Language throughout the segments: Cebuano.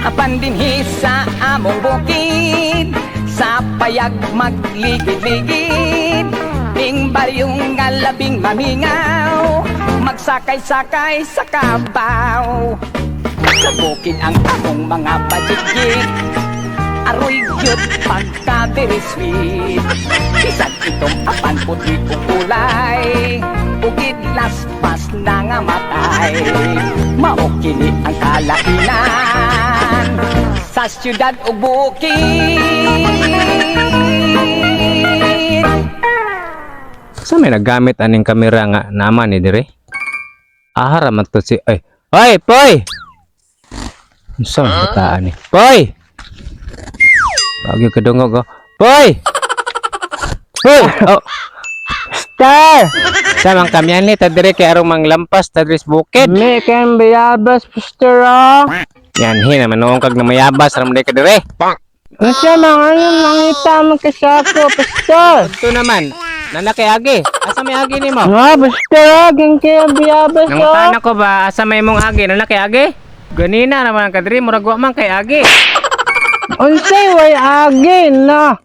Apan dinhi sa among bukid, sa payag magligid-ligid, ning baryong nga labing mamingaw, magsakay-sakay sa kabaw. Sa bukid ang among mga bajik-jik, aroy gyud pagka very sweet. Bisag itong apan puti ug kulay, ugid laspas na nga matay. Mao kini ang kalainan sa syudad ug bukid. Sa may naggamit aning kamera nga naman ni dire? Ahara man to si, ay. Hoy, Poy! Unsa man bataan ni? Poy! Bagyo kadungog oh. Poy! Poy! Oh, Star! sa man kamyan ni ta dire kay arong manglampas ta diri sa bukid. Me kan bayabas, Pastor, oh. Yan hi naman noong kag namayabas ra man ka dire. Unsa man ano mangita man kasako, Pastor? Ito naman, nana kay agi. Asa may agi nimo? Nga, Pastor, oh, ging kay bayabas, oh. Nangutana ko ba asa may imong agi? Nana kay agi? Ganina naman ang kadiri murag wa man kay agi. Unsay way agi na?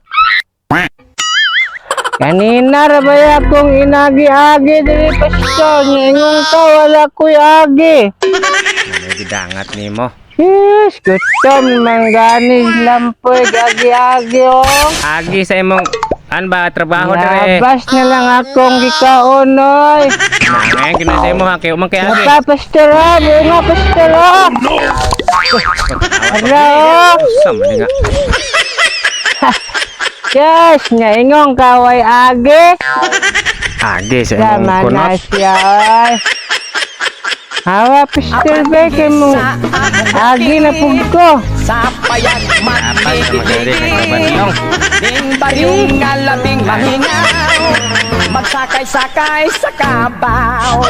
Kanina ra ba akong inagi-agi diri, Pastor? Ningon ka wala ko'y agi. May gidangat nimo. Yes, gutom man gani lampoy agi-agi oh. Agi sa imong an ba trabaho dire. Labas na lang akong gikaon oy. Ngayon gina sa imo ha kay man kay agi. Napa, Pastor, oh, bunga, Pastor, oh. Ara, oh. Sa man nga. Yes, ngaingong kaway agi. Agi sa imong Sama kunot. na siya, oy. Hawa, Pastor, ba, kay mo. Agi na pug ko. Sa payag magligid-ligid, ning baryong nga labing mahingaw, magsakay-sakay sa kabaw.